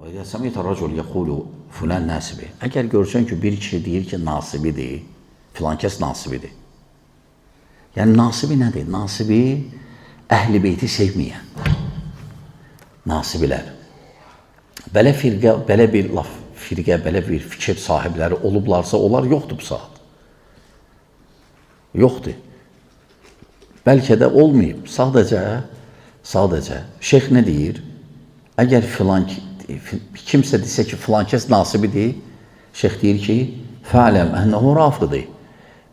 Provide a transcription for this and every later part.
Və səmiyətə racul yəqulu filan nasibi. Əgər görsən ki, bir kişi deyir ki, nasibidir, filan kəs nasibidir. Yəni nasibi nədir? Nasibi əhl-i beyti sevməyən. Nasibilər. Belə firqə, belə bir laf, firqə, belə bir fikir sahibləri olublarsa, onlar yoxdur bu saat. Yoxdur. Bəlkə də olmayıb. Sadəcə şeyx nə deyir? Əgər filan kimsə desə ki, filan kəs nasibidir, şeyx deyir ki, fələm ənəhu rafidi.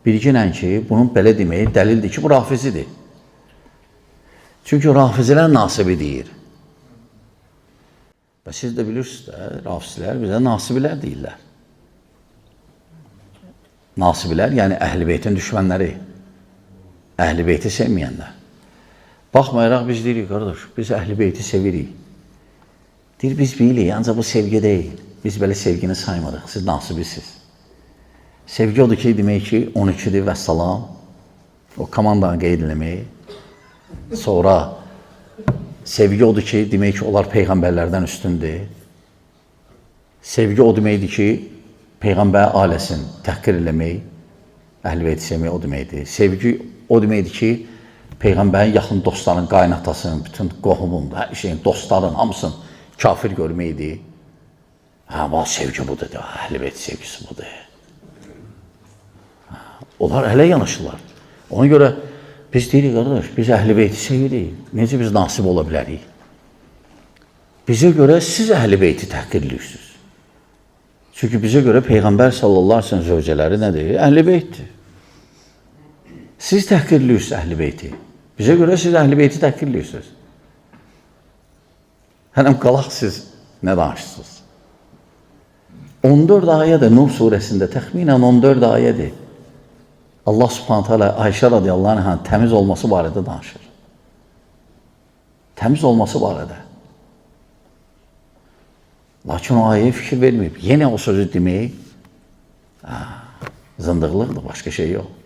Bilginən ki, bunun belə deməyi dəlildir ki, bu rafizidir. Çünki rafizilər nasibi deyir. Və siz də bilirsiniz də, rafizlər bizə nasibilər deyirlər. Nasibilər, yəni Əhl-i Beytin düşmənləri. Əhl-i Beyti sevməyənlər. Baxmayaraq biz deyirik, qardaş, biz Əhl-i Beyti sevirik. Deyir, biz bilirik, ancaq bu sevgi deyil. Biz belə sevgini saymırıq, siz nasibisiniz. Sevgi odur ki, demək ki, 12-dir və salam. O komandanı qeyd eləmək. Sonra sevgi odur ki, demək ki, onlar peyğəmbərlərdən üstündür. Sevgi o deməkdir ki, peyğəmbər ailəsini təhqir eləmək, Əhl-i Beyti sevmək o deməkdir. Sevgi o deməkdir ki, peyğəmbərin yaxın dostlarının, qaynatasının, bütün qohumun, hər şeyin, dostların hamısını kafir görməkdir. Hə, bax, sevgi budur, Əhl-i Beyt sevgisi budur. Hə, onlar hələ yanaşırlar. Ona görə biz deyirik, qardaş, biz Əhl-i Beyti sevirik. Necə biz nasib ola bilərik? Bizə görə siz Əhl-i Beyti təhqir edirsiniz. Çünki bizə görə Peyğəmbər sallallahu əleyhi və səlləm zövcələri nədir? Əhl-i Beytdir. Siz təhqir edirsiniz Əhl-i Beyti. Bizə görə siz Əhl-i Beyti təhqir edirsiniz. Hələm qalaq siz nə danışırsınız? 14 ayədir Nur surəsində təxminən 14 ayədir. Allah Subhanahu taala Ayşə radiyallahu anha təmiz olması barədə danışır. Təmiz olması barədə. Lakin o ayəyə fikir verməyib. Yenə o sözü demək, zındıqlıqdır, başqa şey yox.